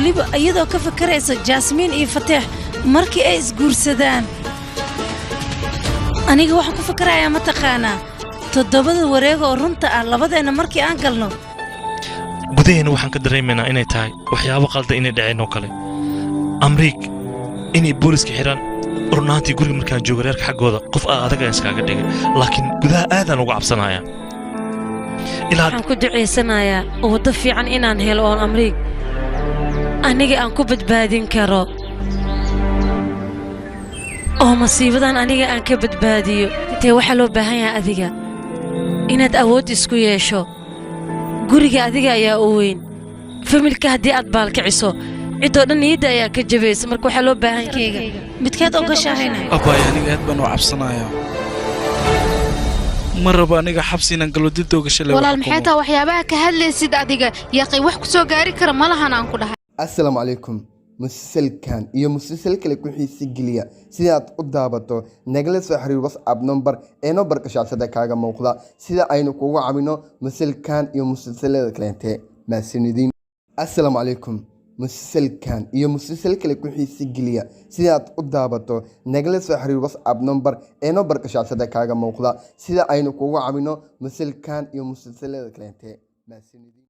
Weliba iyadoo ka fakaraysa Jaasmiin iyo Fateex markii ay isguursadaan. Aniga waxaan ku fakarayaa, mataqaanaa, toddobada wareega oo runta ah labadeenna markii aan galno. Gudaheena waxaan ka dareemaynaa inay tahay waxyaabo qalda inay dhaceen oo kale, Amriig inay booliska xidhaan. Run ahaantii, guriga markaan joogo reerka xaggooda qof adag ayaan iskaaga dhigay, laakiin gudaha aadaan uga cabsanayaa ilaa. Waxaan ku ducaysanayaa waddo fiican inaan helo oon Amriig aniga aan ku badbaadin karo oo masiibadan aniga aan ka badbaadiyo. Intee waxaa loo baahan yahay adiga inaad awood isku yeesho. Guriga adiga ayaa u weyn familka. Haddii aad baalkiciso, ciddoo dhan niyadda ayaa ka jabaysa. Marka waxaa loo baahan Keyga, midkeed ogashahayna? Abbaay, aniga aad baan u cabsanayaa. Ma rabo aniga xabsi inaan galo, dib doogasho le. Walaal, maxay tahay waxyaabaha ka hadlaysid adiga? Yaqay, wax ku soo gaari kara ma lahan aan ku dhahay. Assalaamu calaykum. Musalsalkan iyo musalsal kale ku xiisi geliya sidaad u daabato, nagala soo xiriir WhatsApp number ee numberka shaashada kaaga muuqda, sida aynu kugu caawino musalsalkan iyo musalsalada kaleente. Mahadsanidin. Assalaamu calaykum. Musalsalkan iyo musalsal kale ku xiisi geliya sidaad u daabato, nagala soo xiriir WhatsApp number ee numberka shaashada kaaga muuqda, sida aynu kugu caawino musalsalkan iyo musalsalada kaleente. Mahadsanidin.